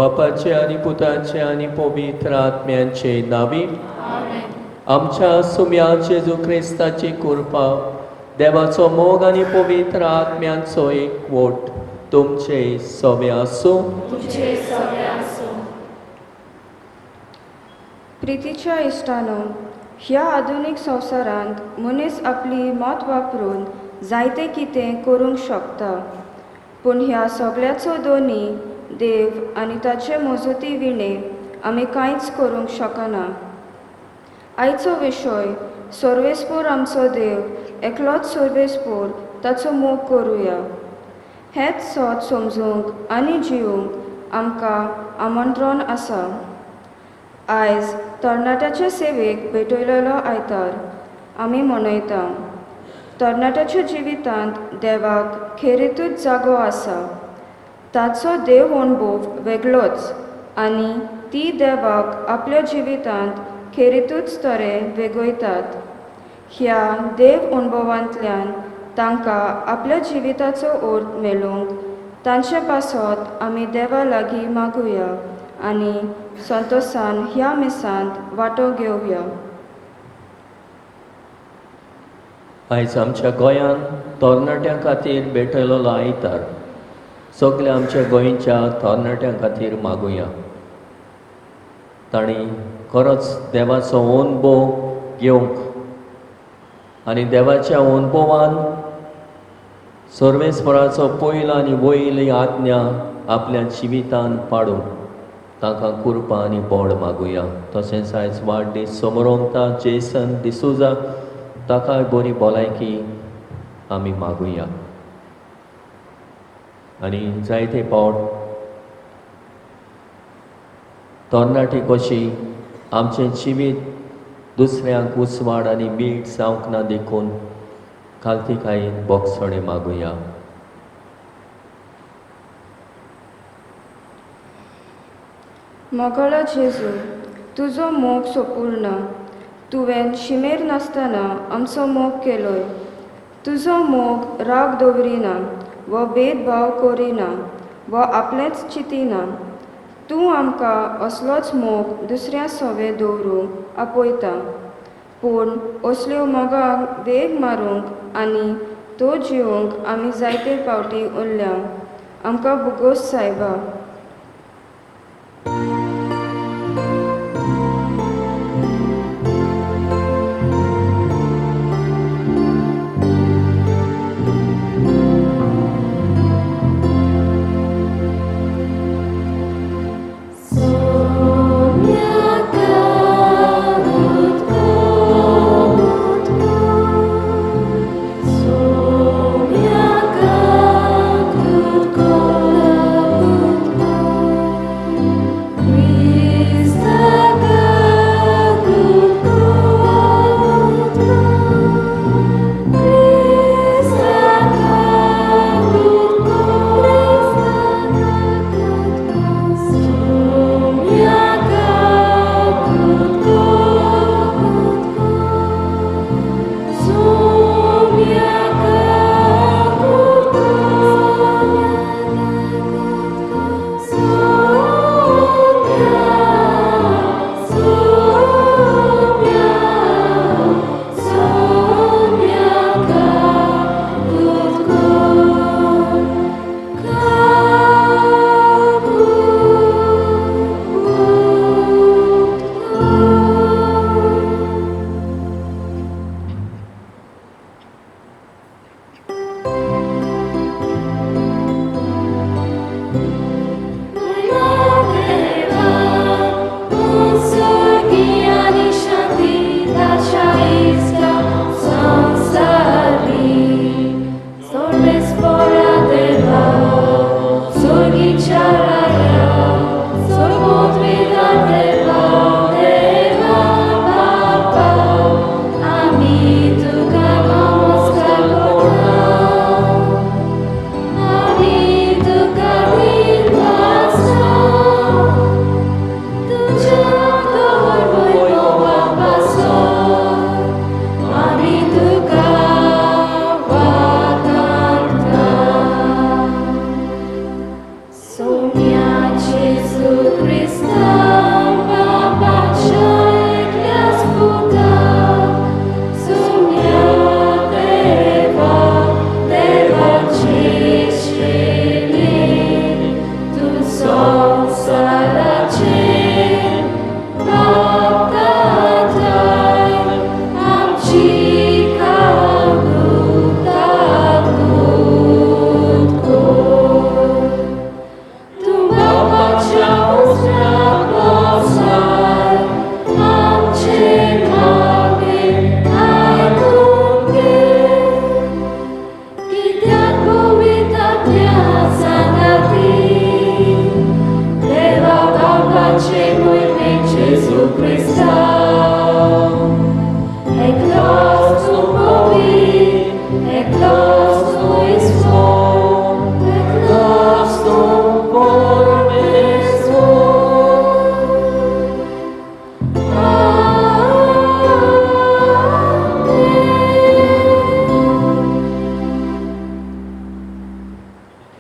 बापाचे आनी पुताचे आनी पवित्र आत्म्यांचे नावी आमच्या सुम्या जेजू क्रिस्ताची कृपा, देवाचो मोग आनी पवित्र आत्म्यांचो एकवट तुमचे सवे आसूं. प्रितीच्या इश्टानो, ह्या आधुनीक संवसारांत मनीस आपली मत वापरून जायते कितें करूंक शकता, पूण ह्या सगळ्याचो दोनी देव आनी ताचे मजती विणे आमी कांयच करूंक शकना. आयचो विशय सर्वेस्पोर आमचो देव एकलोच सर्वेस्पोर ताचो मोग करुया. हेंच सत समजूंक आनी जिवूंक आमकां आमंत्रण आसा. आयज तरणाट्याचे सेवेक भेटयलेलो आयतार आमी मनयता. तरणाट्याच्या जिवितांत देवाक खेरीतूच जागो आसा. ताचो देव अणभव वेगळोच आनी ती देवाक आपल्या जिवितांत खेरीतूच तरे वेगयतात. ह्या देव अणभवांतल्यान तांकां आपल्या जिविताचो अर्थ मेळूंक तांचे पासत आमी देवा लागीं मागुया आनी संतोसान ह्या मिसांत वांटो घेवया. आयज आमच्या गोंयांत तरणाट्यां खातीर भेटयलेलो आयतार. सगल्या आमच्या गोंयच्या तरणाट्यां खातीर मागुया. तांणी खरोच देवाचो अणभव घेवंक आनी देवाच्या अणभवान सर्वेस्पराचो पयलो आनी वयली आज्ञा आपल्या जिवितान पाडूंक तांकां कृपा आनी बळ मागुया. तशेंच आयज वाडदीस समरोमता जेसन डिसोजा ताकाय बरी भलायकी आमी मागुया. आनी जायते फावट तरणाटी कशी आमचें जिवीत दुसऱ्यांक उजवाड आनी मीठ जावंक ना देखून खालतीकायेन बोगसणें मागुया. मोगाळा जेजू, तुजो मोग सोपूर्ण. तुवें शिमेर नासतना आमचो मोग केलोय. तुजो मोग राग दवरिना वा भेदभाव करिना वा आपलेंच चिंतिना. तूं आमकां असलोच मोग दुसऱ्या सवे दवरूंक आपयता, पूण असल्यो मोगाक वेग मारूंक आनी तो जिवूंक आमी जायते फावटी उरल्या. आमकां भुगोस सायबा. Somiaka, good God.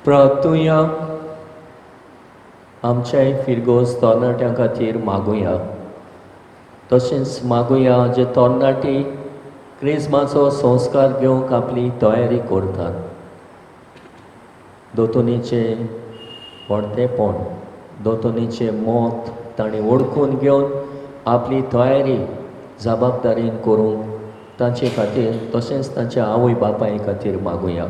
प्रार्थुया. आमच्याय फिरगोज तरणाट्यां खातीर मागुया. तशेंच मागुया जे तरणाटी क्रिज्माचो संस्कार घेवंक आपली तयारी करतात. दोतोनीचें व्हडतेपण, दोतोनीचें मत तांणी वळखून घेवन आपली तयारी जबाबदारीन करूंक तांचे खातीर तशेंच तांच्या आवय बापाय खातीर मागुया.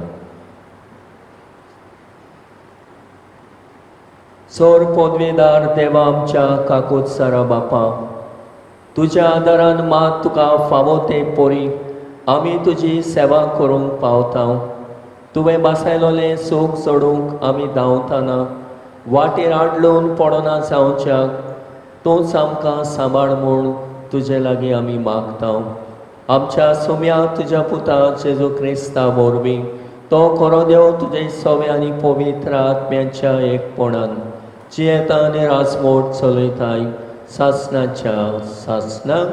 सोर पदवेदार देवा आमच्या काकूत सारा बापा, तुज्या आदारान मात तुका फावो ते पोरी आमी तुजी सेवा करूंक पावता. तुवें बासायलोलें सूख सोडूंक आमी धांवतना वाटेर आडलोवन पडना जावच्याक तूंच आमकां सांबाळ म्हूण तुजे लागीं आमी मागता. आमच्या सोम्या तुज्या पुता जेजू क्रिस्ता वरवीं तो खरो देव तुजे सवे आनी पवित्र आत्म्याच्या एकपणान जियेता आनी राजमोट चलयताय सासणाच्या सासणाक.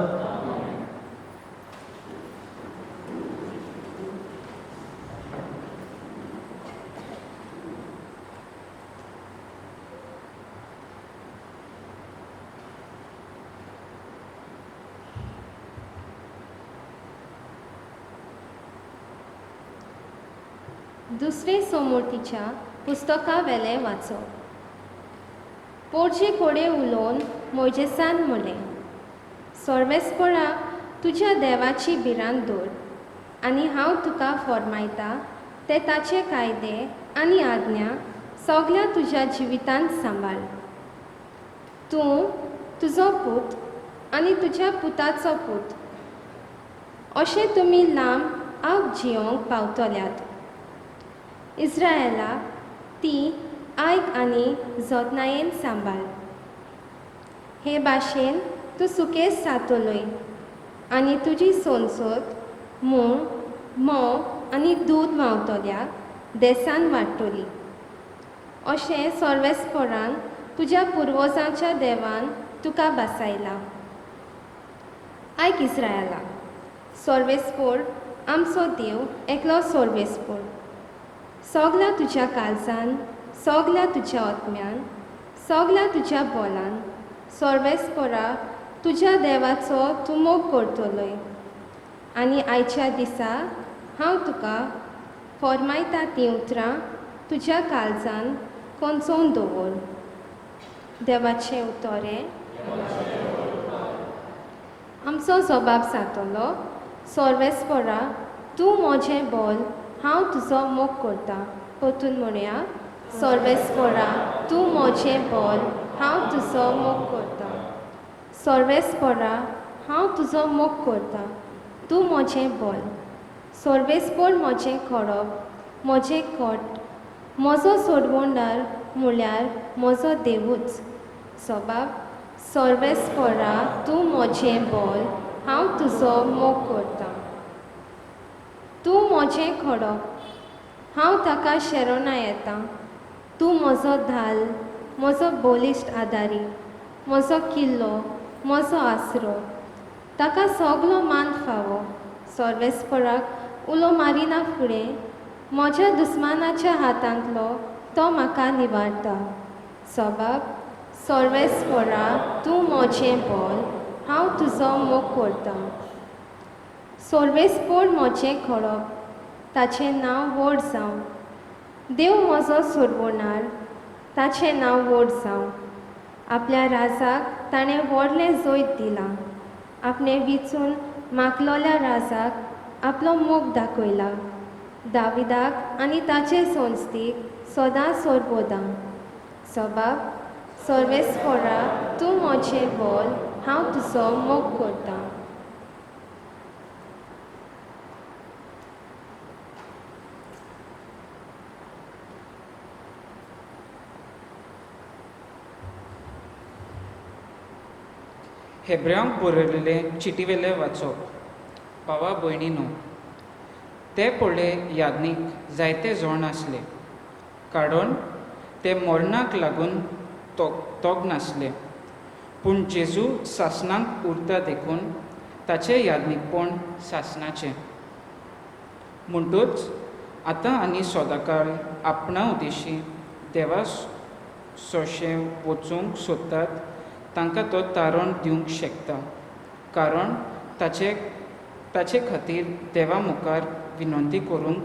दुसरे सोमूर्तीच्या पुस्तकावेलें वाचो. पोरजे कोडे उलोवन मोयजेसान म्हणलें, सर्वेस्परा तुज्या देवाची भिरांत दवर आनी हांव तुका फॉर्मायता ते ताचे कायदे आनी आज्ञा सगल्या तुज्या जिवितांत सांबाळ. तूं, तुजो पूत आनी तुज्या पुताचो पूत अशें तुमी लांब आग जियोंक पावतल्यात. इस्रायला ती आयक आनी जतनायेन सांबाळ. हे भाशेन तूं सुकेस जातलोय आनी तुजी सोनसोत मूळ म्होंव आनी दूद व्हांवतल्या देसान वाडटली. अशें सर्वेस्परान तुज्या पुर्वजांच्या देवान तुका बासायला. आयक इस्रायला, सर्वेस्पोर आमचो देव एकलो सर्वेस्पोर. सगल्या तुज्या काळजान, सगल्या तुज्या आत्म्यान, सगल्या तुज्या बोलान सर्वेस्परा तुज्या देवाचो तूं मोग करतलोय. आनी आयच्या दिसा हांव तुका फॉर्मायता तीं उतरां तुज्या काळजान कोंचोवन दवर. देवाचें उतर हें आमचो जबाब जातलो. सर्वेस्परा तूं म्हजें बोल, हांव तुजो मोग करता. परतून म्हणया, सर्वेस्परा तूं म्हजें बोल, हांव तुजो मोग करता. सर्वेस्परा हांव तुजो मोग करता, तूं म्हजें बोल. सर्वेस्पोर म्हजें खडप, म्हजें कोट, म्हजो सोडवणदार म्हळ्यार म्हजो देवूच. सबाब सर्वेस्परा तूं म्हजें बोल, हांव तुजो मोग करता. तूं म्हजें खडप, हांव ताका शेरोना येता. तूं म्हजो धाल, म्हजो बलिश्ट आदारी, म्हजो किल्लो, म्हजो आसरो. ताका सगलो मान फावो. सर्वेस्पराक उलो मारिना फुडें म्हज्या दुस्मानाच्या हातांतलो तो म्हाका निवारता. सबाब सर्वेस्परा तूं म्हजें बोल, हांव तुजो मोग करता. सर्वेस्पोर म्हजें खडप, ताचें नांव व्हड जावं. देव म्हजो सोडवणार, ताचें नांव व्हड जावं. आपल्या राजाक ताणें व्हडलें जैत दिलां. आपणें विचून मागलोल्या राजाक आपलो मोग दाखयला. दाविदाक आनी ताचे संस्थेक सदां सोरबोदां. सबाब सर्वेस्परा तूं म्हजें बोल, हांव तुजो मोग करता. हेब्रेवांक बरयलेले चिटीवेले वाचप. भावा भयणीनो, ते पळय यादनीक जायते जण आसले, कारण ते मरणाक लागून तोग नासले. पूण जेजू सासणाक उरता देखून ताचें यादनीकपण सासणाचें. म्हणटूच आतां आनी सदांकाळ आपणा उदेशी देवा सोशें वचूंक सोदतात तांकां तो तारण दिवंक शकता, कारण ताचे ताचे खातीर देवा मुखार विनंती करूंक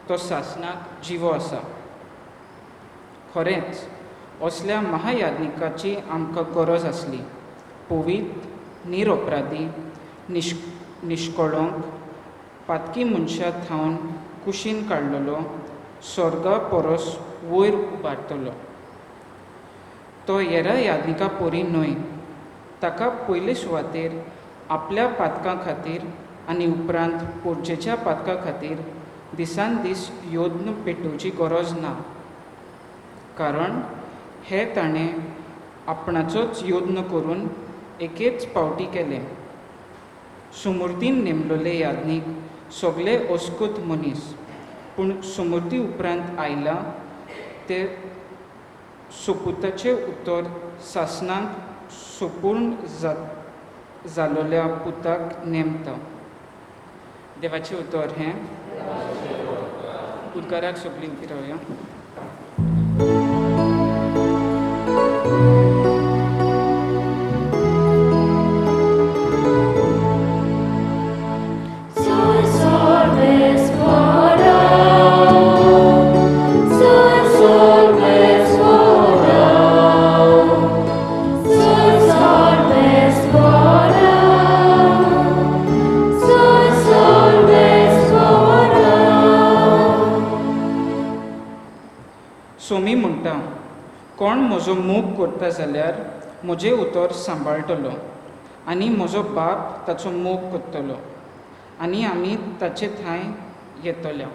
तो सासणाक जिवो आसा. खरेंच असल्या महायाज्ञिकाची आमकां गरज आसली, पवित्र, निरपराधी, निश्कळंक, पातकी मनशां थावन कुशीन काडलेलो, स्वर्गा परस वयर उबारतलो. तो हेरा याज्ञिका परी न्हय, ताका पयले सुवातेर आपल्या पातकां खातीर आनी उपरांत पोरचेच्या पातकां खातीर दिसान दीस यत्न पेटोवची गरज ना, कारण हें ताणें आपणाचोच यत्न करून एकेच पावटी केलें. सुमूर्तीन नेमलोले याज्ञीक सगळे अस्कूत मनीस, पूण सुमूर्ती उपरांत आयला ते सोपुताचें उतर सासणाक सोपूर्ण जालोल्या पुताक नेमता. देवाचें उतर हें. उदकाराक सगळीं उबी रावया. सोमी म्हणटा, कोण म्हजो मोग करता जाल्यार म्हजें उतर सांबाळटलो आनी म्हजो बाप ताचो मोग करतलो आनी आमी ताचे ठांय येतल्या.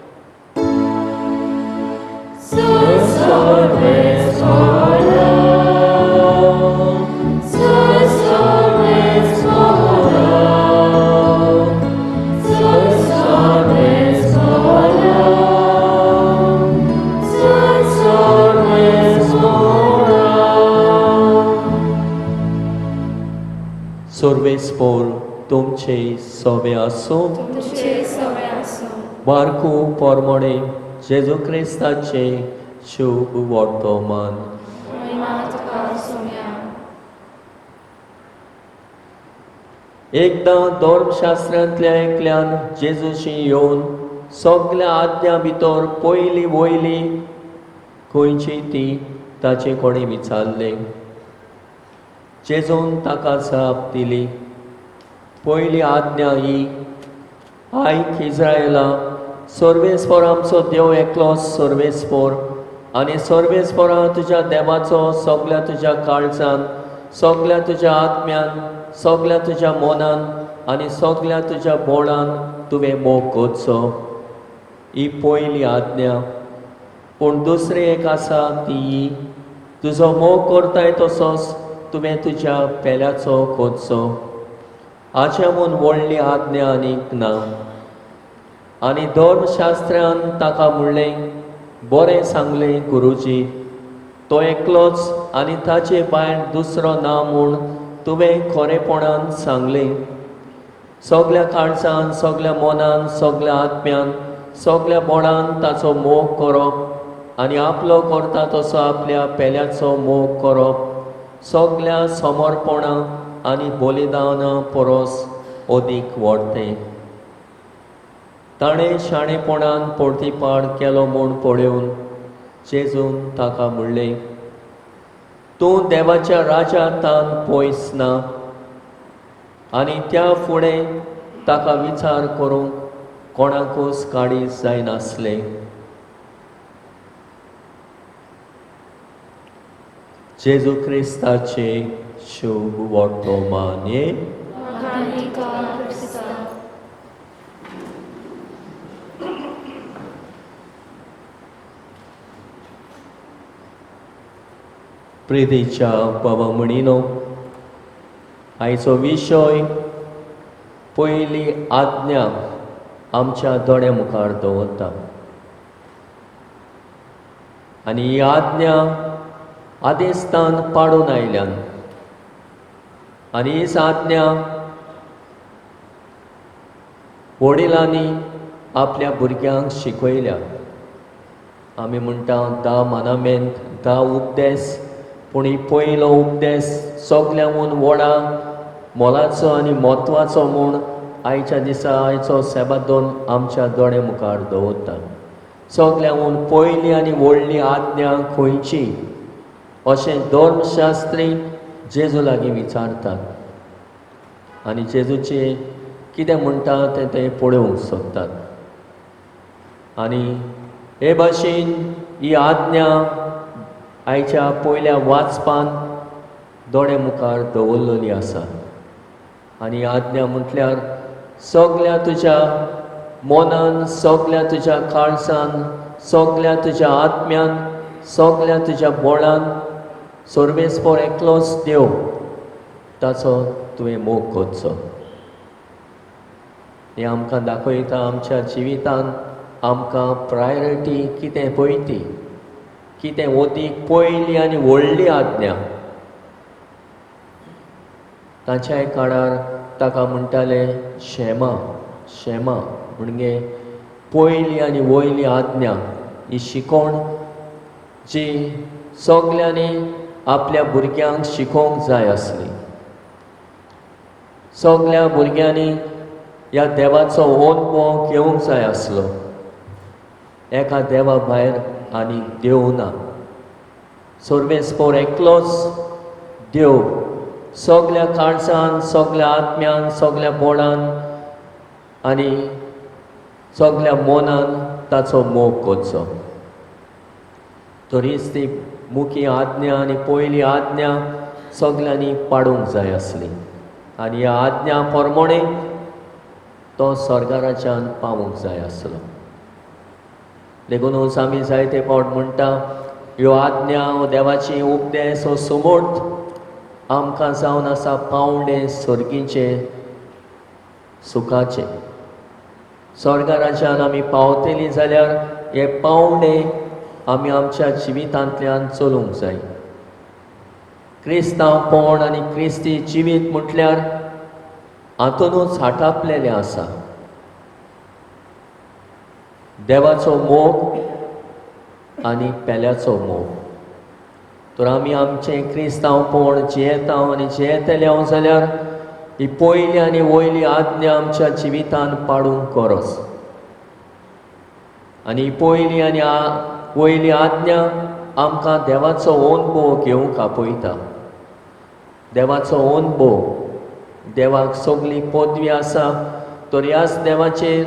सर्वेस्पोर तुमचे सोबे आसूं. बारकू पोरमोणे जेजू क्रिस्ताचे शुभ वर्तमान. एकदां धर्मशास्त्रांतल्या एकल्यान जेजूशी येवन सगल्या आज्ञा भितर पयली वयली खंयची ती ताचे कडेन विचारलें. जेजून ताका जाप दिली, पयली आज्ञा ही, आयक इस्रायला, सर्वेस्पोर आमचो देव एकलोच सर्वेस्पोर, आनी सर्वेस्पोरा तुज्या देवाचो सगल्या तुज्या काळजान, सगल्या तुज्या आत्म्यान, सगल्या तुज्या मनान आनी सगल्या तुज्या बोळान तुवें मोग करचो. ही पयली आज्ञा. पूण दुसरी एक आसा ती, तुजो मोग करताय तसोच तुवें तुज्या पेल्याचो करचो. हाच्या म्हूण व्हडली आज्ञा आनीक ना. आनी धर्मशास्त्रान ताका म्हणलें, बरें सांगलें गुरुजी, तो एकलोच आनी ताचे भायर दुसरो ना म्हूण तुवें खरेपणान सांगलें. सगल्या काळजान, सगल्या मनान, सगल्या आत्म्यान, सगल्या बळान ताचो मोग करप आनी आपलो करता तसो आपल्या पेल्याचो मोग करप सगल्या समर्पणां आनी बलिदानां परस अदीक व्हडतें. ताणें शाणेपणान पोर्तिपाड केलो म्हूण पळोवन जेजून ताका म्हणलें, तूं देवाच्या राजा तान पयस ना. आनी त्या फुडें ताका विचार करूंक कोणाकूच काडीच जायनासलें. जेजू क्रिस्ताचे शुभ वर्तमान. प्रितीच्या बाबा म्हणिनो, आयचो विशय पयली आज्ञा आमच्या दोळ्या मुखार दवरता आनी ही आज्ञा आदेस्तान पाडून आयल्यान आनी ही आज्ञा वडिलांनी आपल्या भुरग्यांक शिकयल्या. आमी म्हणटा 10 मानामेंत 10 उपदेस, पूण ही पयलो उपदेस सगल्यांहून व्हडा मोलाचो आनी म्हत्वाचो म्हूण आयच्या दिसा आयचो सेबादोन आमच्या दोळे मुखार दवरता. सगल्यांहून पयली आनी व्हडली आज्ञा खंयची अशें धर्मशास्त्री जेजू लागीं विचारतात आनी जेजूचे कितें म्हणटा तें ते पळोवंक सोदतात. आनी हे भाशेन ही आज्ञा आयच्या पयल्या वाचपान दोळे मुखार दवरलेली आसा. आनी आज्ञा म्हटल्यार सगल्या तुज्या मनान, सगल्या तुज्या काळजान, सगल्या तुज्या आत्म्यान, सगल्या तुज्या बोळान सर्वेस्पर एकलोच देव ताचो तुवें मोग करचो. हें आमकां दाखयता आमच्या जिवितान आमकां प्रायोरिटी कितें पळय ती, कितें वोतीक पयली आनी व्हडली आज्ञा. ताच्याय काळार ताका म्हणटाले शेमा, शेमा म्हणजे पयली आनी वयली आज्ञा. ही शिकोवण जी सगल्यांनी आपल्या भुरग्यांक शिकोवंक जाय आसली. सगल्या भुरग्यांनी ह्या देवाचो अनुभव घेवंक जाय आसलो. एका देवा भायर आनी देव ना. सर्वेस्पर एकलोच देव सगल्या काळजान, सगल्या आत्म्यान, सगल्या बोळान आनी सगल्या मनान ताचो मोग करचो. तरीच ती मुखी आज्ञा आनी पयली आज्ञा सगल्यांनी पाडूंक जाय आसली आनी ह्या आज्ञा प्रमाणे तो स्वर्गाराच्यान पावूंक जाय आसलो. देखूनच आमी जायते फावट म्हणटा ह्यो आज्ञा देवाची उपदेस हो समर्थ आमकां जावन आसा पावंडे सर्गीचे सुखाचे. स्वर्गाराज्यान आमी पावतली जाल्यार हे पावंडे आमी आमच्या जिवितांतल्यान चलूंक जाय. क्रिस्तांवपण आनी क्रिस्ती जिवीत म्हटल्यार हातूनच आटापलेलें आसा. देवाचो मोग आनी पेल्याचो मोग. तर आमी आमचें क्रिस्तांवपण जियेता आनी जियेतले हांव जाल्यार ही पयली आनी वयली आज्ञा आमच्या जिवितान पाडूंक गरज. आनी ही पयली आनी वयली आज्ञा आमकां देवाचो अनुभव घेवंक आपयता. देवाचो अनुभव, देवाक सगली पदवी आसा तर ह्याच देवाचेर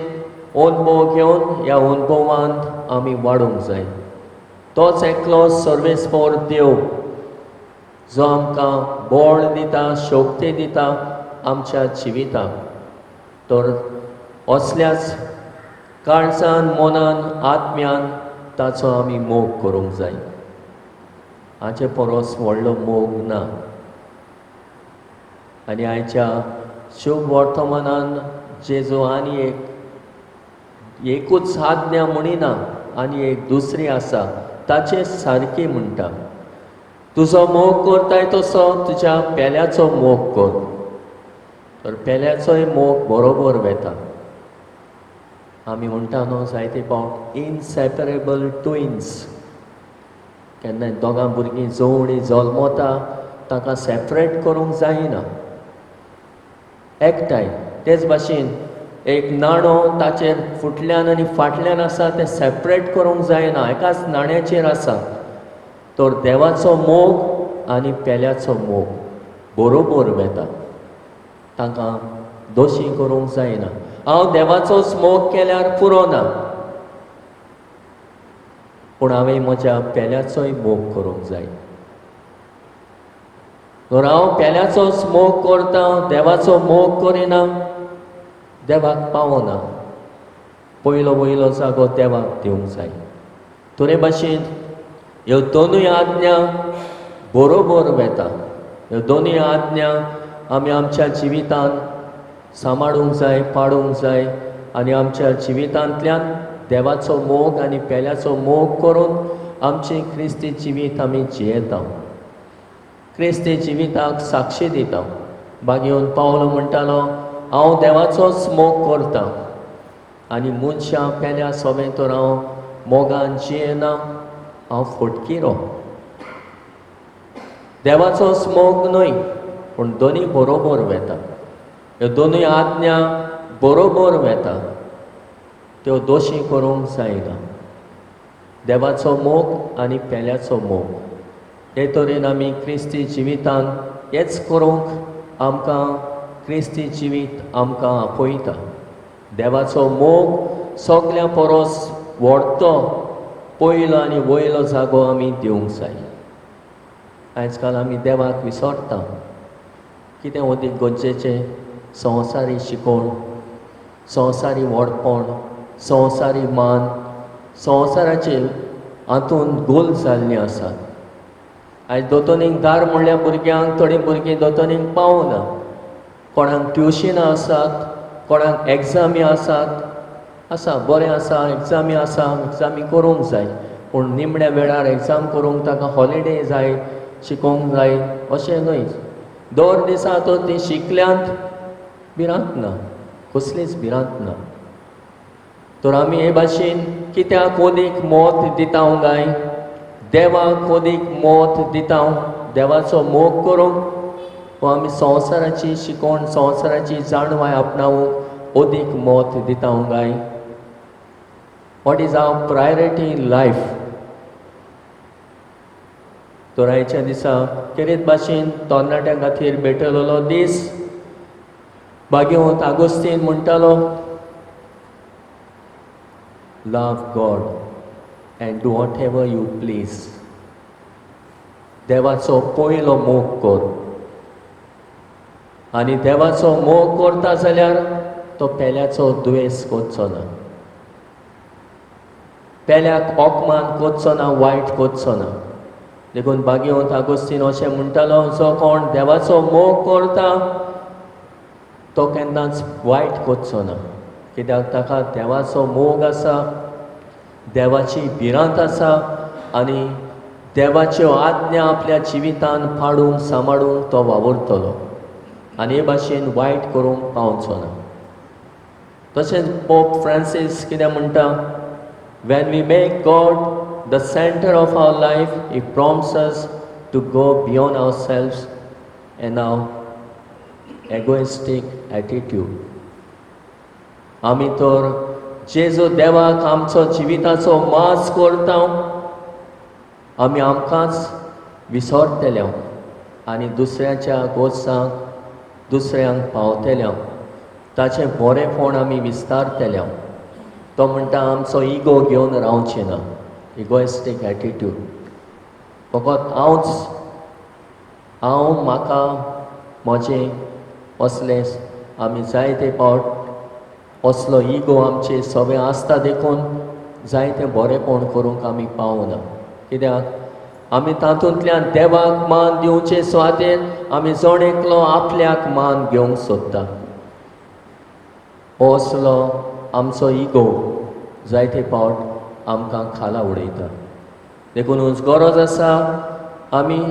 अनुभव घेवन ह्या अनुभवांत आमी वाडूंक जाय. तोच एकलो सर्वेस्पर देव जो आमकां बळ दिता, शक्ती दिता आमच्या जिविताक. तर असल्याच काळजान, मनान, आत्म्यान ताचो आमी मोग करूंक जाय. हाचे परस व्हडलो मोग ना. आनी आयच्या शुभ वर्तमानान जेजू आनी एक एकूच आज्ञा म्हणिना, आनी एक दुसरी आसा ताचे सारकी म्हणटा, तुजो मोग करताय तसो तुज्या पेल्याचो मोग कर. तर पेल्याचोय मोग बरोबर वेता. आमी म्हणटा न्हू जायते फावट इनसेपरेबल ट्विन्स. केन्नाय दोगां भुरगीं जोवणी जल्मता ताका सेपरेट करूंक जायना, एकठांय. तेच भाशेन एक नाणो ताचेर फुटल्यान आनी फाटल्यान आसा तें सेपरेट करूंक जायना, एकाच नाण्याचेर आसा. तर देवाचो मोग आनी पेल्याचो मोग बरोबर वेता, तांकां दोशी करूंक जायना. हांव देवाचोच मोग केल्यार पुरो ना, पूण हांवें म्हज्या पेल्याचोय मोग करूंक जाय. तर हांव पेल्याचोच मोग करता, देवाचो मोग करिना, देवाक पावना. पयलो वयलो जागो देवाक दिवंक जाय. तरे भाशेन ह्यो दोनूय आज्ञा बरोबर वेता. ह्यो दोनूय आज्ञा आमी आमच्या जिवितान सांबाळूंक जाय, पाडूंक जाय आनी आमच्या जिवितांतल्यान देवाचो मोग आनी पेल्याचो मोग करून आमचें क्रिस्ती जिवीत आमी जियेता, क्रिस्ती जिविताक साक्षी दिता. बागेवन पावलो म्हणटालो हांव देवाचोच मोग करता आनी मनशां पेल्या सोबें तर हांव मोगान जियेना हांव फटकिरो. देवाचोच मोग न्हय पूण दोनूय बरोबर वेता, ह्यो दोनूय आज्ञा बरोबर वेता, त्यो दोशी करूंक जायना. देवाचो मोग आनी पेल्याचो मोग हे तरेन आमी क्रिस्ती जिवितान हेच करूंक आमकां क्रिस्ती जिवीत आमकां आपयता. देवाचो मोग सगल्यां परस व्हडतो पयलो आनी वयलो जागो आमी दिवंक जाय. आयज काल आमी देवाक विसरता. कितें अदीक गरजेचें संवसारी शिकोवण, संवसारी व्हडपण, संवसारी मान, संवसाराचे हातूंत गोल जाल्लीं आसात. आयज दोतोनीक दार म्हणल्यार भुरग्यांक थोडीं भुरगीं दोतोनीक पावना. कोणाक ट्युशनां आसात, कोणाक एग्जामी आसात, आसा बरें आसा एग्जामी आसा, एग्जामी करूंक जाय, पूण निमण्या वेळार एग्जाम करूंक ताका हॉलिडे जाय, शिकोवंक जाय अशें न्हय. दर दिसा तर तीं शिकल्यांत भिरांत ना, कसलीच भिरांत ना. तर आमी हे भाशेन कित्याक अदीक मोत दिता काय? देवाक अदीक मोत दिता, देवाचो मोग करूंक वा आमी संवसाराची शिकोवण, संवसाराची जाणवाय आपणावंक अदीक मोत दिता काय? What is our priority in life? तर आयच्या दिसा खेरीत भाशेन तरणाट्यां खातीर भेटलेलो दीस. भाग्यवंत आगोस्तीन म्हणटालो, love God and do whatever you please. देवाचो पयलो मोग कर आनी देवाचो मोग करता जाल्यार तो पेल्याचो दुयेंस करचो ना, पेल्याक अपमान करचो ना, वायट करचो ना. देखून भाग्यवंत आगोस्तीन अशें म्हणटालो, जो कोण देवाचो मोग करता तो केन्नाच वायट करचो ना, कित्याक ताका देवाचो मोग आसा, देवाची भिरांत आसा आनी देवाच्यो आज्ञा आपल्या जिवितान पाडूंक सांबाळूंक तो वावुरतलो आनी हे भाशेन वायट करूंक पावचो ना. तशेंच पोप फ्रांसीस कितें म्हणटा, when we make God the center of our life, he prompts us to go beyond ourselves and our egoistic attitude. आमी तर जेजू देवाक आमचो जिविताचो मास करता, आमी आमकांच विसरतले आनी दुसऱ्याच्या गोसांक दुसऱ्यांक पावतले, ताचें बरेंपण आमी विस्तारतले. तो म्हणटा आमचो इगो घेवन रावचें ना, इगोइस्टीक एटिट्यूड, फकत हांवच, हांव, म्हाका, म्हजें असलें आमी जायते फावट असलो इगो आमचे सगळें आसता, देखून जायतें बरेंपण करूंक आमी पावना. कित्याक आमी तातूंतल्यान देवाक मान दिवचे सुवातेर आमी जण एकलो आपल्याक मान घेवंक सोदता. हो असलो आमचो इगो जायते फावट आमकां खाला उडयता. देखूनच गरज आसा आमी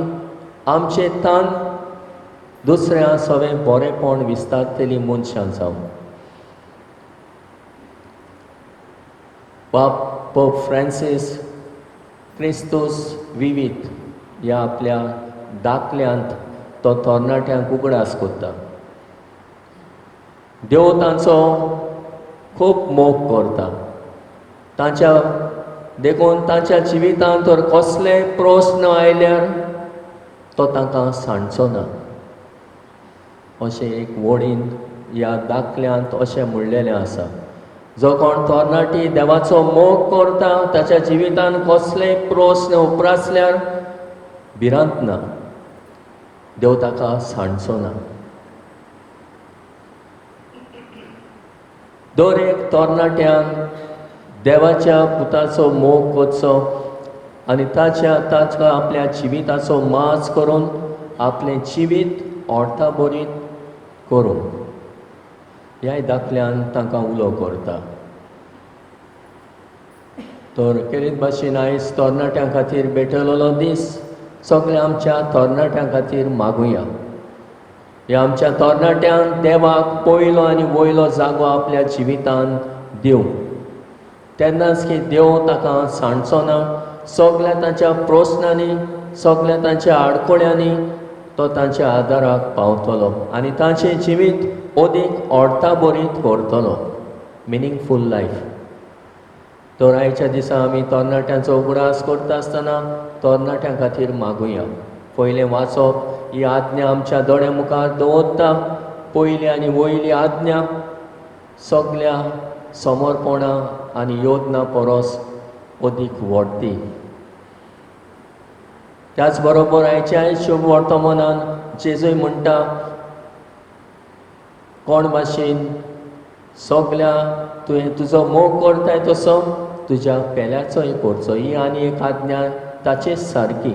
आमचे तान दुसऱ्या सगळें बरेंपण विस्तारतली मनशां जावं. बाप पोप फ्रांसीस क्रिस्तूस विवीत ह्या आपल्या दाखल्यांत तो तरणाट्यांक उगडास करता. देव तांचो खूब मोग करता तांच्या, देखून तांच्या जिवितांत तर कसले प्रस्न आयल्यार तो तांकां सांडचो ना, अशें एक वडीन ह्या दाखल्यांत अशें म्हणलेलें आसा. जो कोण तरणाटी देवाचो मोग करता ताच्या जिवितांत कसलेय प्रस्न उप्रासल्यार भिरांत ना, देव ताका सांडचो ना. दर एक तरणाट्यान देवाच्या पुताचो मोग करचो आनी ताच्या ताका आपल्या जिविताचो माज करून आपलें जिवीत अर्थाभरीत करूं ह्याय दाखल्यान तांकां उलो करता. तर खेरीत भाशेन आयज तरणाट्यां खातीर भेटलेलो दीस सगळ्या आमच्या तरणाट्यां खातीर मागुया. ह्या आमच्या तरणाट्यांक देवाक पयलो आनी वयलो जागो आपल्या जिवितांत दिवं. तेन्नाच की देव ताका सांडचो ना. सगल्या तांच्या प्रस्नांनी, सगल्या तांच्या आडखळ्यांनी तो तांच्या आदाराक पावतलो आनी तांचें जिवीत अदीक अर्थाभरीत करतलो, मिनींगफूल लायफ. तर आयच्या दिसा आमी तरणाट्यांचो उगडास करता आसतना तरणाट्यां खातीर मागुया. पयलें वाचप ही आज्ञा आमच्या दोळ्या मुखार दवरता. पयली आनी वयली आज्ञा सगल्या समर्पणां आनी योजना परस अदीक व्हडती. त्याच बरोबर आयच्या शुभ वर्तमानान जेजूय म्हणटा, कोण भाशेन सगल्या तुवें तुजो मोग करताय तसो तुज्या पेल्याचोय करचो. ही आनी एक आज्ञा ताचेच सारकी.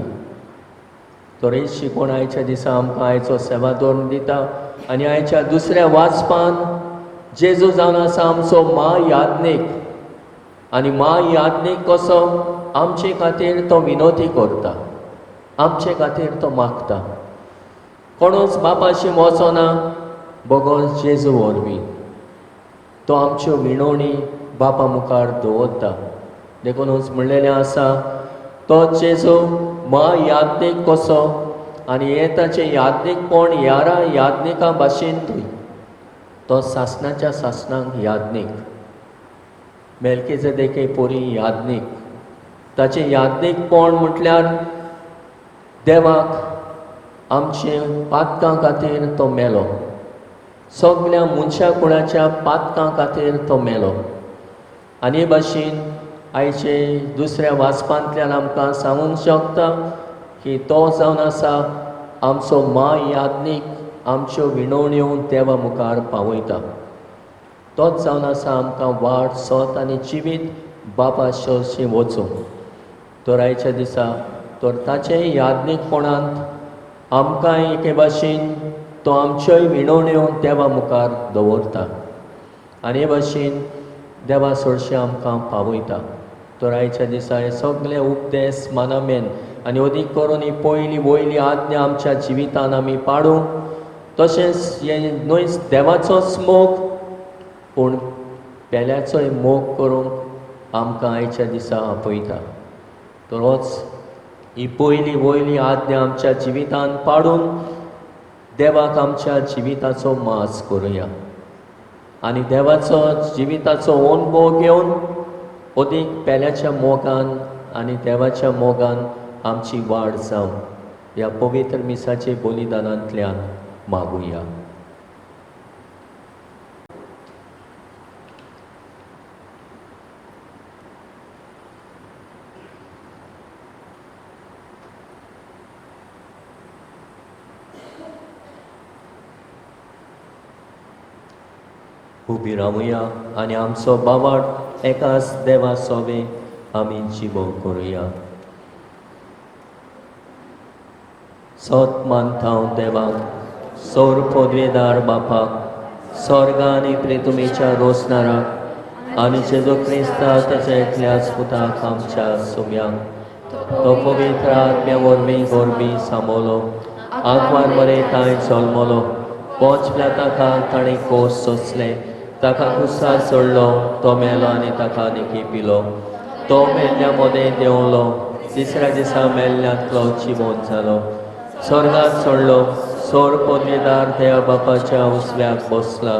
तर ही शिकवण आयच्या दिसा आमकां आयचो सेवा धरून दिता. आनी आयच्या दुसऱ्या वाचपान जेजू जावन आसा आमचो म्हायाज्ञीक, आनी म्हायाज्ञीक कसो आमचे खातीर तो विनोती करता, आमचे खातीर तो मागता. कोणूच बापाशी वचना बगर जेजू वरवीं. तो आमच्यो विणवणी बापा मुखार दवरता. देखूनच म्हणलेलें आसा, तो जेजू म्हायाज्ञीक कसो आनी हें ताचें याज्ञीकपण यारा याज्ञिकां भाशेन न्हय, तो सासणाच्या सासणांक याज्ञीक, मेल्केझेदेके पोरी याज्ञीक. ताचें याज्ञीकपण म्हटल्यार देवाक आमचे पातकां खातीर तो मेलो, सगल्या मनशा कुळाच्या पातकां खातीर तो मेलो. आनी हे भाशेन आयचे दुसऱ्या वाचपांतल्यान आमकां सांगूंक शकता की तो जावन आसा आमचो म्हायाज्ञीक, आमच्यो विणवण्यो देवा मुखार पावयता. तोच जावन आसा आमकां वाट, सत आनी जिवीत बापा सरशीं वचूंक. तर आयच्या दिसा तर ताचें याज्ञीकपणांत आमकांय एके भाशेन तो आमच्योय विणवण्यो देवा मुखार दवरता आनी हे भाशेन देवा सरशीं आमकां पावयता. तर आयच्या दिसा हे सगळे उपदेश मानामेन आनी अदीक करून ही पयली वयली आज्ञा आमच्या जिवितान आमी पाडूंक, तशेंच हें न्हय देवाचोच मोग पूण पेल्याचोय मोग करूंक आमकां आयच्या दिसा आपयता. तर होच ही पयली वयली आज्ञा आमच्या जिवितान पाडून देवाक आमच्या जिविताचो मास करुया आनी देवाचो जिविताचो अणभव घेवन अदीक पेल्याच्या मोगान आनी देवाच्या मोगान आमची वाड जावं ह्या पवित्र मिसाचे बलिदानांतल्यान मागुया. उबी रावया आनी आमचो बाबाट एकाच देवा सोवे आमी जिबो करुया. सत मानता देवाक, सौर पदवेदार बापाक, स्वर्ग आनी प्रितुमेच्या रोसणाराक आनी जेजू क्रिस्ता ताच्या एकल्याच पुताक आमच्या सुम्यांक, तो पवित्र आत्म्या वरवीं गोरबी सांबोलो, आंकवार मरे तांय जल्मलो, पोंचल्या ताका ताणें कोस सोंसले, ताका कुसार सोडलो, तो मेलो आनी ताका निकी पिलो, तो मेल्ल्या मदें देंवलो, तिसऱ्या दिसा मेल्ल्यांतलो जिवोन जालो, स्वर्गात सोडलो, सोर पदवेदार देवा बापाच्या उजव्याक बसला,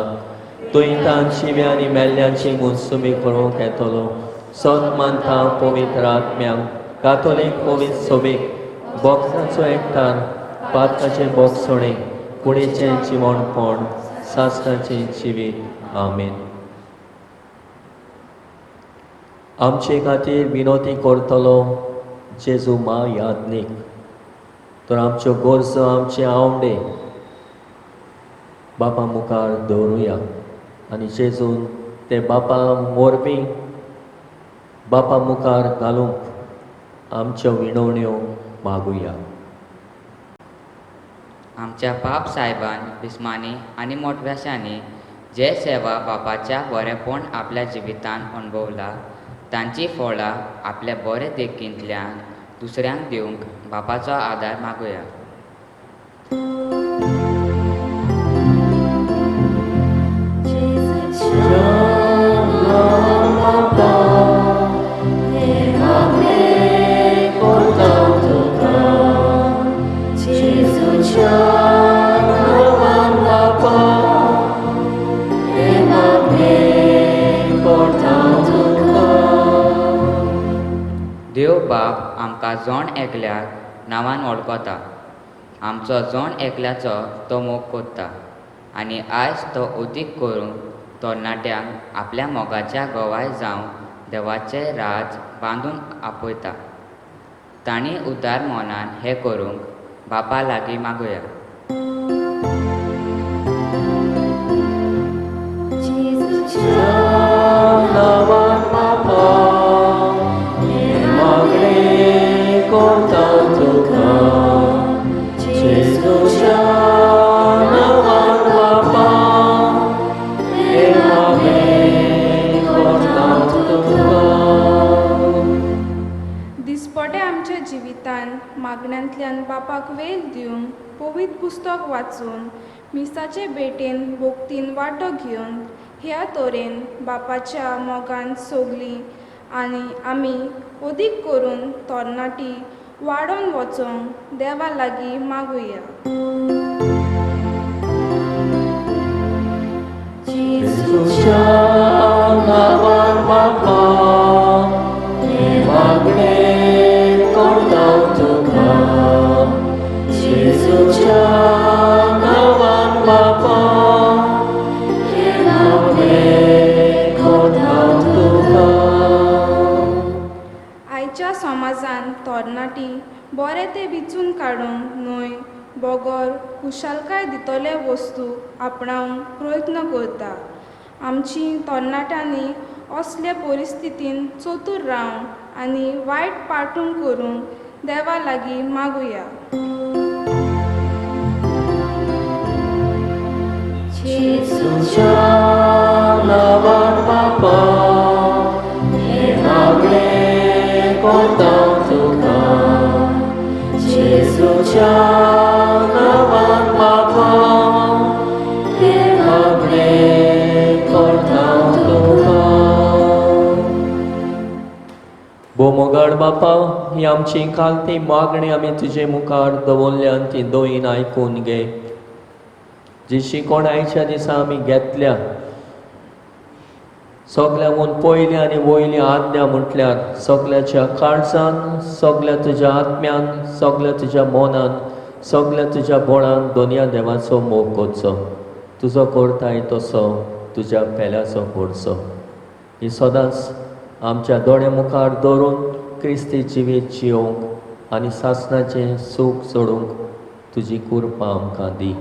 थंय तांची आनी मेल्ल्यांची मुसुमी करूंक येतलो. सत मानता पवित्र आत्म्यांक, कातोलीक पवित्र सोबीक, भक्तांचो एकठार, पातकाचें भोगसणें, कुडीचें जिवणपण, सासणाचें जिवीत. आमेन. आमचे खातीर विनोती करतलो जेजू म्हायाज्ञीक. तर आमच्यो गरजो, आमचे आवडे बापा मुखार दवरुया आनी जेजून ते बापा वरवीं बापा मुखार घालूंक आमच्यो विणवण्यो मागुया. आमच्या पाप सायबान बिस्मानी आनी मोटव्याशांनी जे सेवा बापाच्या बरेपण आपल्या जिवितान अणभवला तांची फळां आपल्या बरे देखींतल्यान दुसऱ्यांक दिवंक बापाचो आदार मागुया. बापा देव बाप आमकां जण एकल्याक नांवान वळखता. आमचो जण एकल्याचो तो मोग कोत्ता आनी आयज तो अदीक करून तरणाट्यांक आपल्या मोगाच्या गवाय जावन देवाचें राज बांदून आपयता. तांणी उदार मनान हें करूंक बापा लागीं मागुया. दिसपटे आमच्या जिवितान मागण्यांतल्यान बापाक वेळ दिवन पवित्र पुस्तक वाचून मिसाचे भेटेन भोक्तीन वांटो घेवन ह्या तरेन बापाच्या मोगान सोगलीं आनी आमी अदीक करून तरणाटी वाडोवन वचोंक देवा लागीं मागुया. आयच्या समाजान तरणाटी बरें तें विचून काडूंक न्हय बगर खुशालकाय दितले वस्तू आपणावंक प्रयत्न करता. आमची तरणाट्यांनी असले परिस्थितीन चतूर रावंक आनी वायट पाठूंक करूंक देवा लागीं मागुया. भोमोगाड बापा, ही आमची कालती मागणी आमी तुजे मुखार दवरल्यान ती दोयीन आयकून घे. जी शिकोण आयच्या दिसा आमी घेतल्या सगल्यांहून पयली आनी वयली आज्ञा म्हटल्यार सगल्याच्या काळजान, सगल्या तुज्या आत्म्यान, सगल्या तुज्या मनान, सगल्या तुज्या बळान दोनया देवाचो मोग करचो. तुजो करताय तसो तुज्या पेल्याचो करचो. ही सदांच आमच्या दोळे मुखार दवरून क्रिस्ती जिवीत जियोवंक आनी सासणाचें सूख जोडूंक तुजी कृपा आमकां दी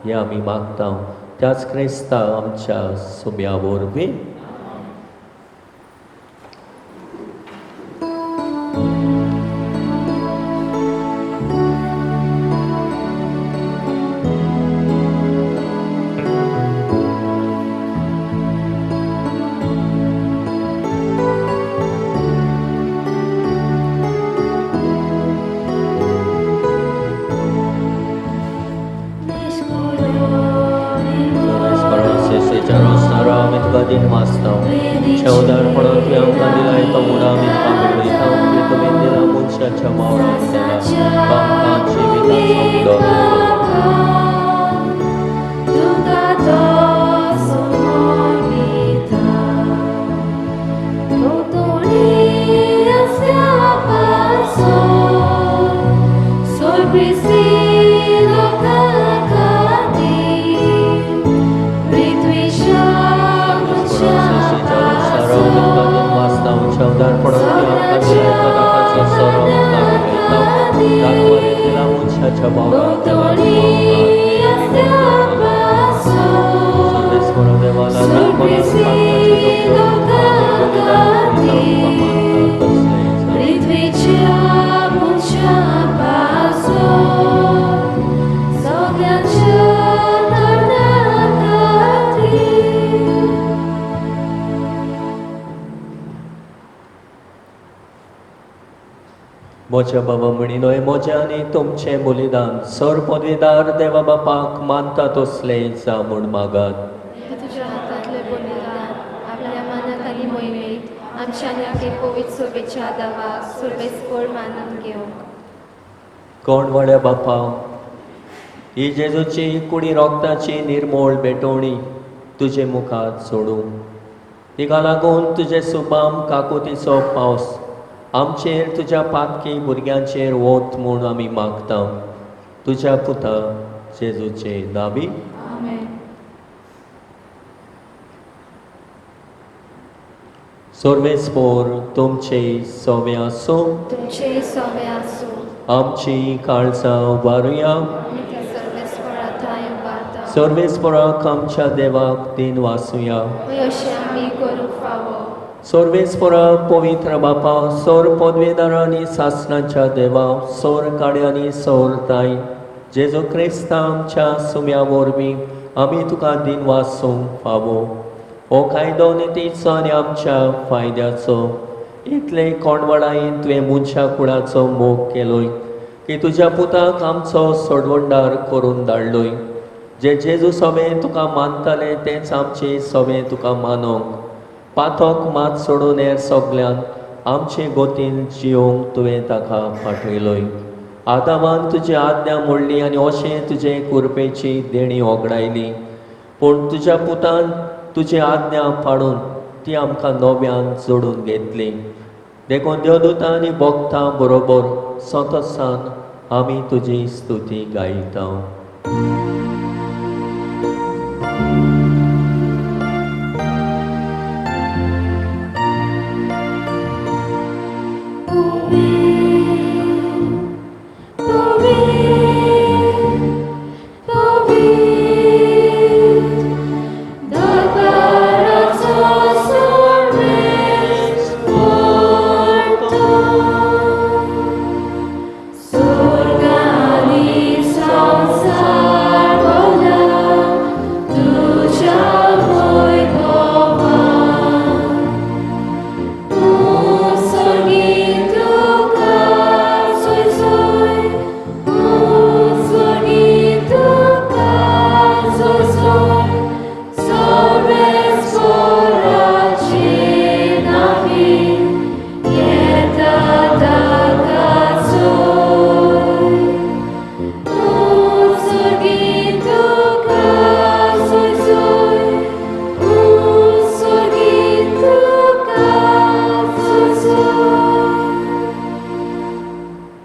हें आमी मागता त्याच क्रिस्ता आमच्या सुब्या वरवीं. म्हज्या बाबा म्हणिनोय म्हज्या आनी तुमचें बलिदान सर पदवीदार देवा बापाक मानता तसलें जा म्हूण मागात. तुज्या हातांतलें बलिदान आपल्या मनाक आनी मोहिमेक आमच्या आनी आपले पवित्र सोबेच्या देवाक सुरवेस्पण मानून घेवंक. कोण व्हड्या बापा, ही जेजूची कुडी रोगताची निर्मोळ भेटवणी तुजे मुखार सोडूं. तिका लागून तुजे सुबाम काकुतीचो पावस आमचेर तुज्या पातकी भुरग्यांचेर वत म्हूण आमी मागता. तुज्या पुता जेजूचे नांवी आमेन. सर्वेस्पोर तुमचे सोवे आसूं. तुमचे सोवे आसूं. आमची काळजां वारुया. सर्वेस्परा उबारता. सर्वेस्पराक आमच्या देवाक दिन वासुया. अशें आमी करूंक फावो. सर्वेस्परा पवित्र बापा, सोर पदवेदार आनी सासणाच्या देवा, सोर काड्यांनी सोर ताय जेजू क्रिस्ता आमच्या सुम्या वरवीं आमी तुका दिन वासूंक फावो. हो कायदो नितीचो आनी आमच्या फायद्याचो. इतले कोणवडायेन तुवें मनशा कुळाचो मोग केलोय की तुज्या पुताक आमचो सोडवणदार करून धाडलोय. जे जेजू सोबें तुका मानताले तेंच आमचे सोबें तुका मानोंक पातक मात सोडून हेर सगल्यान आमचे गोतीन जियोंक तुवें ताका पाठयलोय. आदामान तुजी आज्ञा मोडली आनी अशें तुजे कुरपेची देणी ओगडायली, पूण तुज्या पुतान तुजी आज्ञा पाडून ती आमकां नव्यान जोडून घेतली. देखून देवदूतां आनी भक्तां बरोबर संतोसान आमी तुजी स्तुती गायता.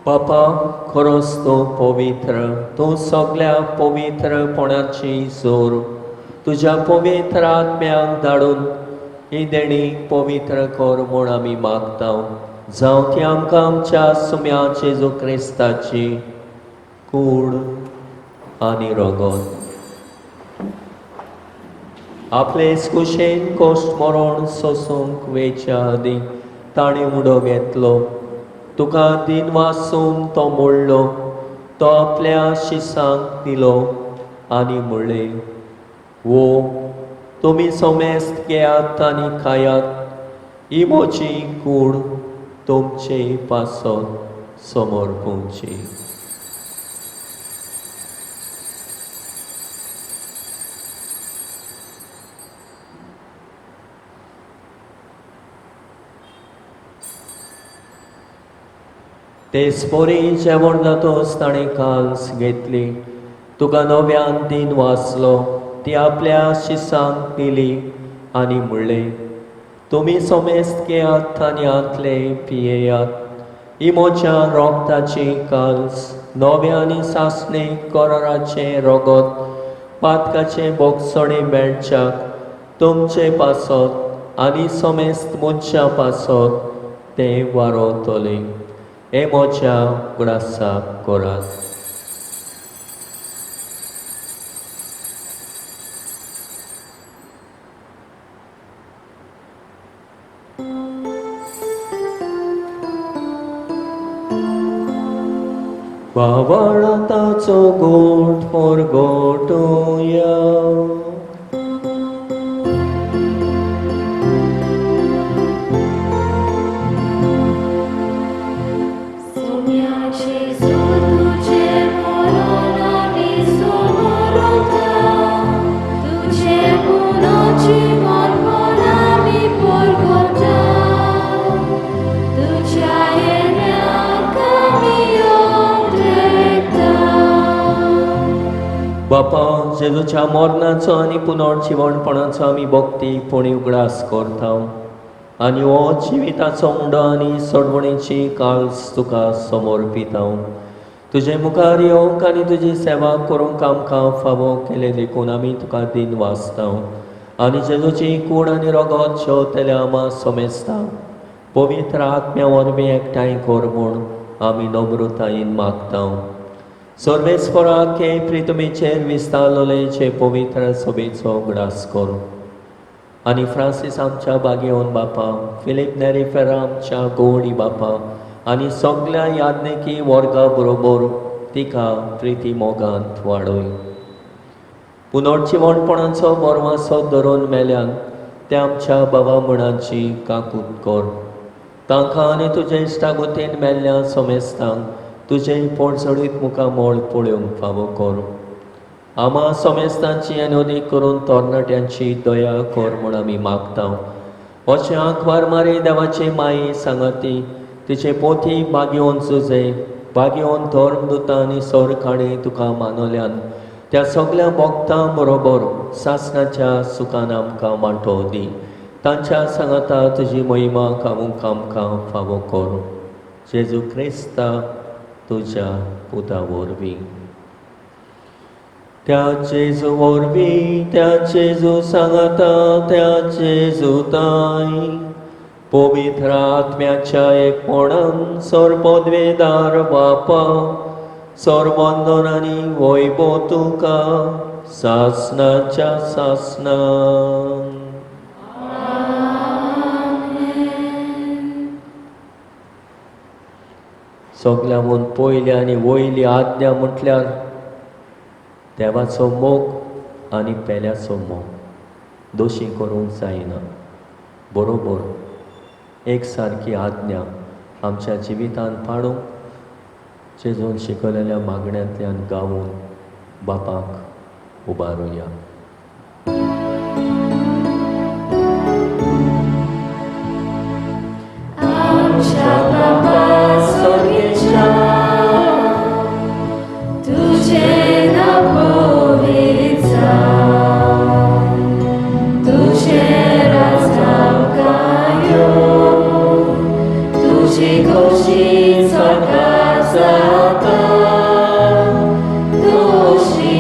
बापा, खरोच तूं पवित्र, तूं सगल्या पवित्रपणाची जोर. तुज्या पवित्र आत्म्याक धाडून ही देणी पवित्र कर म्हूण आमी मागता. जावं ती आमकां आमच्या सुम्या जेजू क्रिस्ताची कूड आनी रगत. आपले कुशेन कोश्ट मरण सोसूंक वेच्या आदीं ताणें उडो घेतलो. तुका दिन वासून तो मोडलो, तो आपल्या शिसांक दिलो आनी म्हणलें, वो तुमी सोमेस्त घेयात आनी खायात, ही म्हजी कूड तुमचे पासत समर्पूंची. तेच परी जेवण जातोच ताणें काल्स घेतली, तुका नव्यान दिन वाचलो, ती आपल्या शिसांक दिली आनी म्हणलें, तुमी सोमेस्त घेयात आनी हांतले पियेयात, ही म्हज्या रोगताची काल्स, नव्या आनी सासणे कराराचें रगत, पातकाचें बोगसणें मेळच्याक तुमचे पासत आनी सोमेस्त मनशां पासत तें वारोतलें. हे म्हज्या उगडासाक करात. बावळटाचो गोट परगटुया. बापा, जेजूच्या मरणाचो आनी पुनर्जिवणपणाचो आमी भक्ती पुणी उगडास करता. आनी हो जिविताचो उंडो आनी सोडवणेची काळस तुका समर्पिता. तुजे मुखार येवंक आनी तुजी सेवा करूंक आमकां फावो केलें देखून आमी तुका दिन वाचता. आनी जेजूची कूड आनी रगत शेवतल्या आमा समेस्ता पवित्र आत्म्या वरवीं एकठांय कर म्हूण आमी नम्रतायेन मागता. सर्वेस्पराक हे प्रितमेचेर विस्तारलेले जे पवित्र सभेचो उगडास कर. आनी फ्रांसीस आमच्या बागेवन बापा, फिलीप नेरी फेरा आमच्या गोवडी बापा आनी सगल्या याज्ञिकी वर्गा बरोबर तिका प्रिती मोगांत वाडय. पुनर्जिवणपणाचो बरवासो धरून मेल्यान त्या आमच्या बाबा म्हणाची काकूत कर. तांकां आनी तुजे इश्टागोतीन मेल्ल्या समेस्तांक तुजें पोटझडीत मुखामळ पळोवंक फावो कर. आमा समेस्तांची आनी अदीक करून तरणाट्यांची दया कर म्हूण आमी मागता. अशें आंकवार मारी देवाची माई सांगाती तिचे पोथी बागेवन सुजे बागेवन धर्मदुतां आनी सरकाडे तुका मानवल्यान त्या सगल्या भक्तां बरोबर सासणाच्या सुखान आमकां वांटो दी. तांच्या सांगाता तुजी महिमा गावूंक आमकां फावो कर. जेजू क्रिस्ता तुज्या पुता वरवीं. त्या जेजू वरवीं, त्या जेजू सांगाता, त्या जेजू ताई पवित्र आत्म्याच्या एकपणान सर्वपदवेदार बापा सर्वंदन आनी वैभव तुका सासणाच्या सासणा. सगल्याहून पयली आनी वयली आज्ञा म्हटल्यार देवाचो मोग आनी पेल्याचो मोग. दोशी करूंक जायना. बरोबर एक सारकी आज्ञा आमच्या जिवितांत पाडूंक जेजून शिकयलेल्या मागण्यांतल्यान गावून बापाक उबारुया. आमच्या बापा स्वर्गेच्या, तुझें नांव पवित्र जावं, तुझें राज आमकां येवं, तुजी खोशी स्वर्गार जाता तशी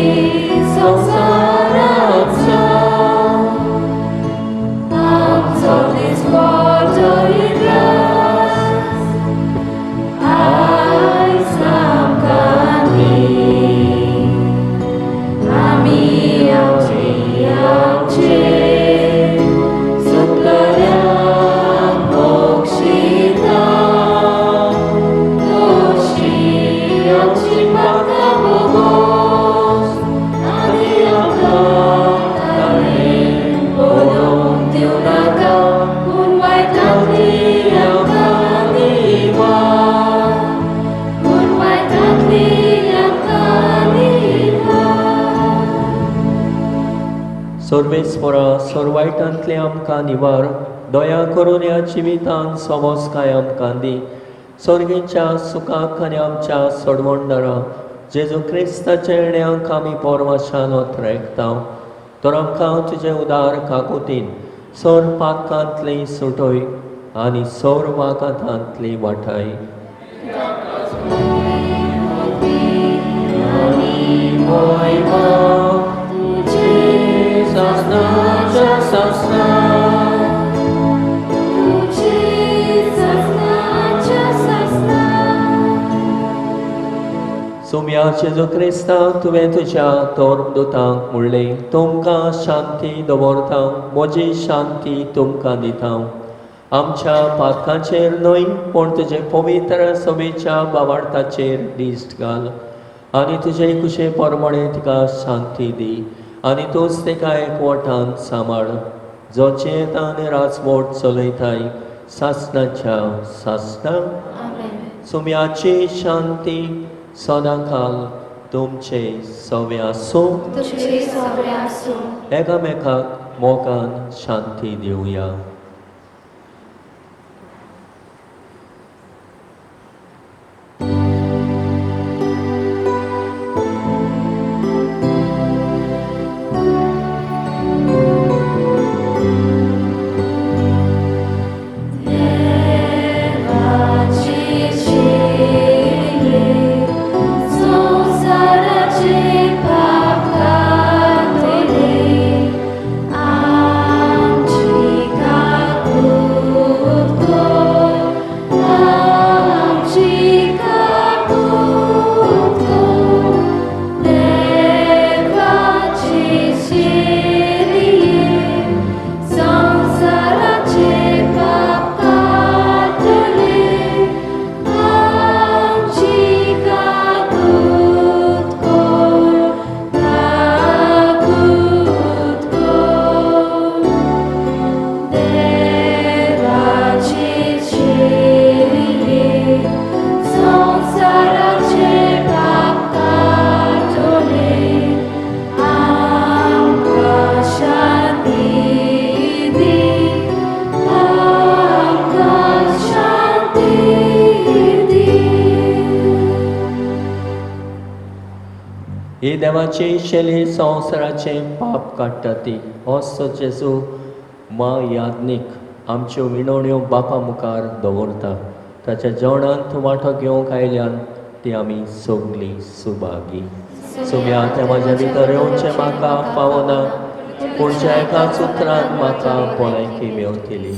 संवसारांत जावं. आमचो दिसपट्टो इतिहास आयज आमकां दी, आमी आमचे आमचे चुकलल्यांक बक्षिता तशी आमची पातकां भोगोस आनी आमकां ताणें पडोवंक दिवं नाका, पूण वायटांतली आमकां निवार, पूण वायटांतली आमकां निवार. सर्वेस्परा सर्वायटांतले आमकां निवार, दया करून ह्या जिवितांत समजकाय आमकां दी. सर्गेच्या सुखाक आनी आमच्या सोडवणदारा जेजू क्रिस्ताच्या येण्याक आमी पोरवाशान ओतरेकता. तर आमकां तुजे उदार काकुतीन सर पातकांतली सुटय आनी सर वागातांतली वाटाय. तुझी सासणाच्या सासणा, तुझी सासणाच्या सासणा. सोम्या जेजू क्रिस्ता तुवें तुज्या धर्मदुतांक म्हणलें, तुमकां शांती दवरता, म्हजी शांती तुमकां दिता. आमच्या पातकांचेर न्हय पूण तुजे पवित्र सभेच्या बावार्थाचेर दिश्ट घाल आनी तुजे कुशे प्रमाणे तिका शांती दी आनी तूंच तिका एकवटान सांबाळ, जो जियेता आनी राजवट चलयताय सासणाच्या सासणा. सुम्याची शांती सदांकाल तुमचे सवे आसूं. तुझे सवे आसूं. एकामेकाक मोगान शांती दिवया. ही देवाची शैली संवसाराचें पाप काडटा ती. असो जेजू मा याज्ञीक आमच्यो विणवण्यो बापा मुखार दवरता. ताच्या जेवणांत वांटो घेवंक आयल्यान ती आमी सगळीं सुभागी. सुम्या तें म्हाज्या भितर येवचें म्हाका पावना, पूण ज्या एकाच उतरान म्हाका भलायकी मेवतली.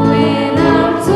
When I'm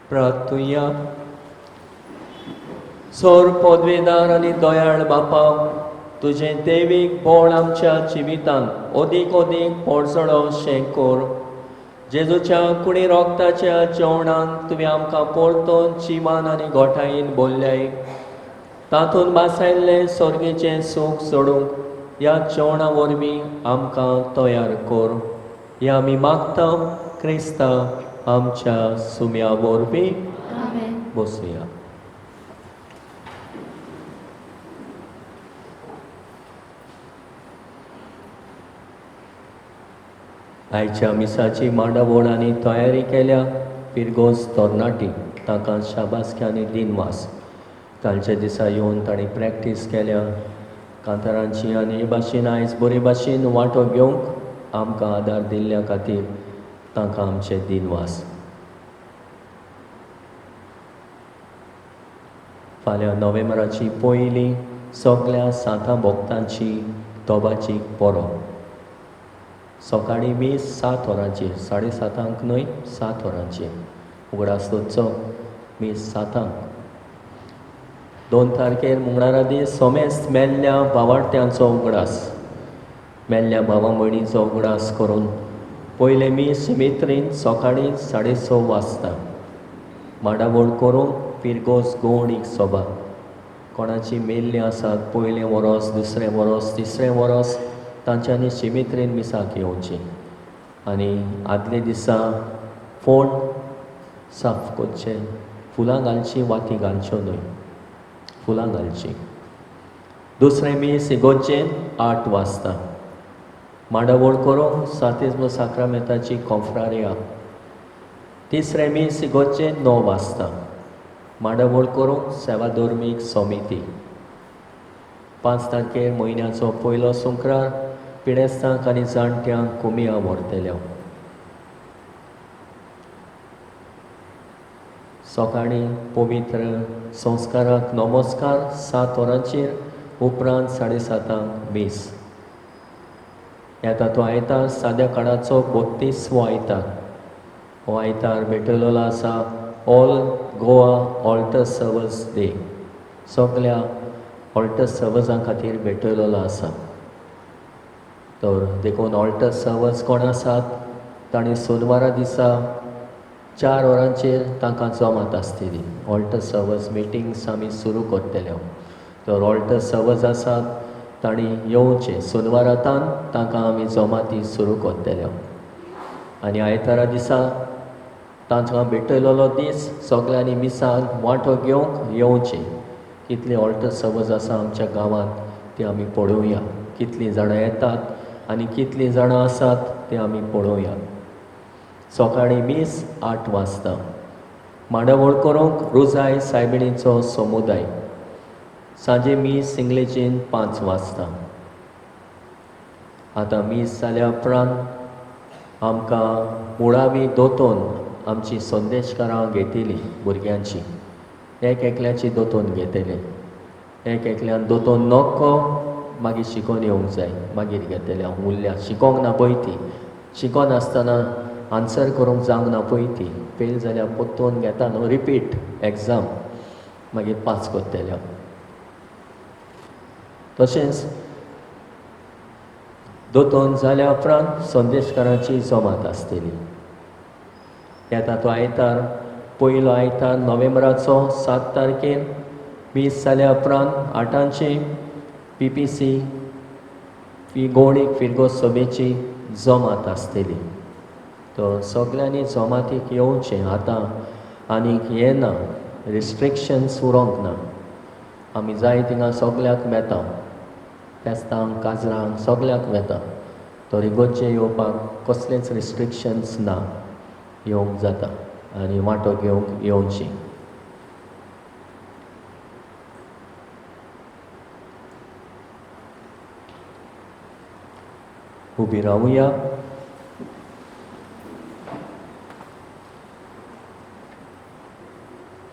प्रार्थुया. सोर पदवेदार आनी दयाळ बापा, तुजें देवीक बळ आमच्या जिवितांत अदीक अदीक पोरसडो शें कर. जेजूच्या कुणी रोगताच्या जेवणान तुवें आमकां परतून जिवान आनी गोठायेन बोल्ल्याय. तातूंत बासायल्लें सर्गेचें सूख सोडूंक ह्या जेवणा वरवीं आमकां तयार कर. हे आमी मागता क्रिस्ता आमच्या सुम्या वरवीं. बसुया. आयच्या मिसाची मांडावळ आनी तयारी केल्या पिरगोज तरणाटी, तांकां शाबासकी आनी दिनवास. कालच्या दिसा येवन तांणी प्रॅक्टीस केल्या कांतारांची आनी हे भाशेन आयज बरे भाशेन वांटो घेवंक आमकां आदार दिल्ल्या खातीर तांकां आमचे दिनवास. फाल्यां नोव्हेंबराची पयली सगळ्या सांतां भक्तांची तोबाची परब. सकाळीं मीस 7 वरांचेर, 7:30 न्हय, 7 वरांचेर उगडास दवरचो मीस 7. 2 तारखेर मंगळारा दीस सोमेस्त मेल्ल्या भावार्त्यांचो उगडास, मेल्ल्या भावा भयणीचो उगडास करून पयलें मीस शिमित्रीन सकाळीं 6:30 वाजता मांडावळ करूंक पिरगोज गोवणीक सभा. कोणाची मेल्लीं आसात पयलें वरोस, दुसरें वरोस, तिसरें वरोस, तांच्यांनी शिमित्रीन मिसाक येवची आनी आदले दिसा फोण साफ करचे, फुलां घालचीं, वाती घालच्यो न्हय, फुलां घालचीं. दुसरें मीस इगोर्जेन 8 वाजता मांडावळ करूंक सांतिस्म साक्रामेंताची कोंफ्रारिया. तिसरें मीस इगोर्जेन 9 वाजता मांडावळ करूंक सेवाधर्मीक समिती. 5 तारखेर म्हयन्याचो पयलो सुंक्रार पिडेस्तांक आनी जाणट्यांक कुमिया व्हरतल्यो. सकाळीं पवित्र संस्काराक नमस्कार 7 वरांचेर, उपरांत 7:30 मीस. येता तो आयतार साद्या काळाचो 32वो आयतार. हो आयतार भेटयलेलो आसा all Goa altar servers day. सगळ्या ऑल्टर सर्वसां खातीर भेटयलेलो आसा. तर देखून ऑल्टर सर्वस कोण आसात तांणी सोनवारा दिसा 4 वरांचेर तांकां जमात आसतली. ऑल्टर सर्वस मिटिंग्स आमी सुरू करतले. तर ऑल्टर सर्वस आसात तांणी येवचें सोनवारांतान तांकां आमी जमाती सुरू करतले. आनी आयतारा दिसा तांकां भेटयलेलो दीस सगळ्यांनी मिसाक वांटो घेवंक येवचें. कितले ऑल्टर सर्वस आसा आमच्या गांवांत ते आमी पळोवया, कितलीं जाणां येतात आनी कितलीं जाणां आसात ते आमी पळोवया. सकाळीं मीस 8 वाजता मांडावळ करूंक रोजाय सायबिणीचो समुदाय. सांजे मीस इंग्लिशीन 5 वाजता. आतां मीस जाल्या उपरांत आमकां मुळावी दोतोन आमची संदेशकारां घेतली भुरग्यांची, एक एकल्याची दोतोन घेतले. एक एकल्यान दोतोन नको मागीर शिकोवन येवंक जाय, मागीर घेतले. हांव उरल्या शिकोंक ना पळय ती, शिकोन आसतना आन्सर करूंक जावंक ना पळय ती, फेल जाल्यार परतून घेता न्हू रिपीट एग्जाम, मागीर पास करतले. तशेंच दोतोन जाल्या उपरांत संदेशकारांची जमात आसतली. येता तो आयतार पयलो आयतार नोव्हेंबराचो 7 तारखेर मीस जाल्या उपरांत 8 PPC गोवणीक फिरगोज सभेची जमात आसतली. तर सगळ्यांनी जमातीक येवचें. आतां आनीक हें ना, रिस्ट्रिक्शन्स उरोंक ना, आमी जाय थिंगा सगळ्याक वेता, फेस्तांक काजरांक सगळ्याक वेता. तर इगोर्जे येवपाक कसलेंच रिस्ट्रिक्शन्स ना, येवंक जाता आनी वांटो घेवंक येवची. उबी रावुया.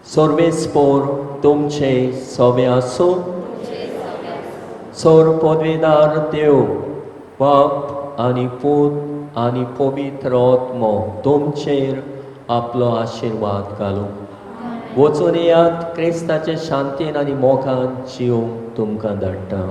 सर्वेस्पोर तुमचे सवे आसूं. सोर पदवेदार देव बाप आनी पूत आनी पवित्र आत्मो तुमचेर आपलो आशिर्वाद घालूं. वचून येयात, क्रिस्ताचे शांतीन आनी मोगान जिवंक तुमकां धाडटा.